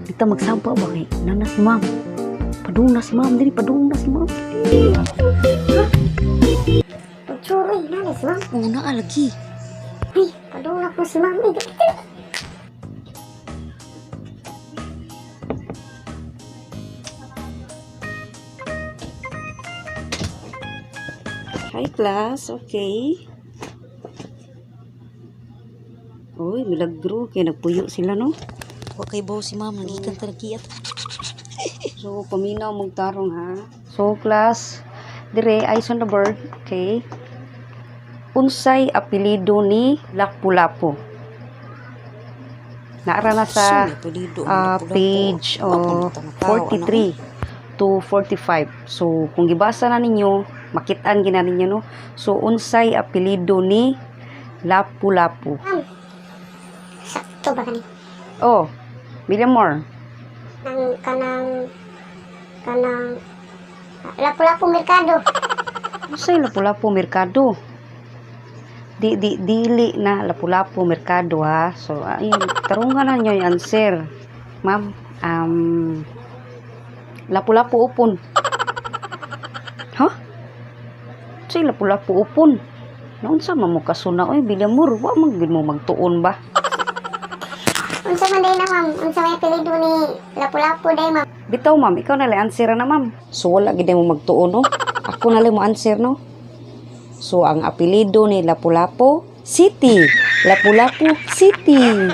Dita magsaba ba kay nana si ma'am. Padung na si ma'am diri, padung na si ma'am. Pagtsuroy, nana si ma'am. Una lagi. Ay, padung na po si ma'am. Eh, Hi class, okay. Uy, milagro kay nagpuyo sila, no. Wa kay bawo si ma'am nagikan ta nagkiyat. So paminaw mong tarong ha. So class, dire eyes on the board, okay? Unsay apelyido ni Lapu-Lapu? Naara na sa page, oh, 43 to 45. So, kung gibasa na ninyo, makitaan gina ninyo, no? So, unsay apelyido ni Lapu-Lapu? Ma'am, sakto ba kani? Oh, Villamor. Nang kanang Lapu-Lapu Merkado. Unsay Lapu-Lapu Merkado? Di, di, dili na Lapu-Lapu Merkado, ha? So, ayun, tarungan na ninyo yung answer. Ma'am, Lapu-Lapu Upon. Ha? Unsay Lapu-Lapu Upon? Naunsa man mo kasuna oy, Villamor, wa man gid mo magtuon ba? Unsa man day na, ma'am? Unsa may apelyido ni Lapu-Lapu day, ma'am? Bitaw, ma'am, ikaw na lang answer na, ma'am. So wala gid mo magtuon, no? Ako na lang mo answer, no? So ang apelyido ni Lapu-Lapu City. Lapu-Lapu City.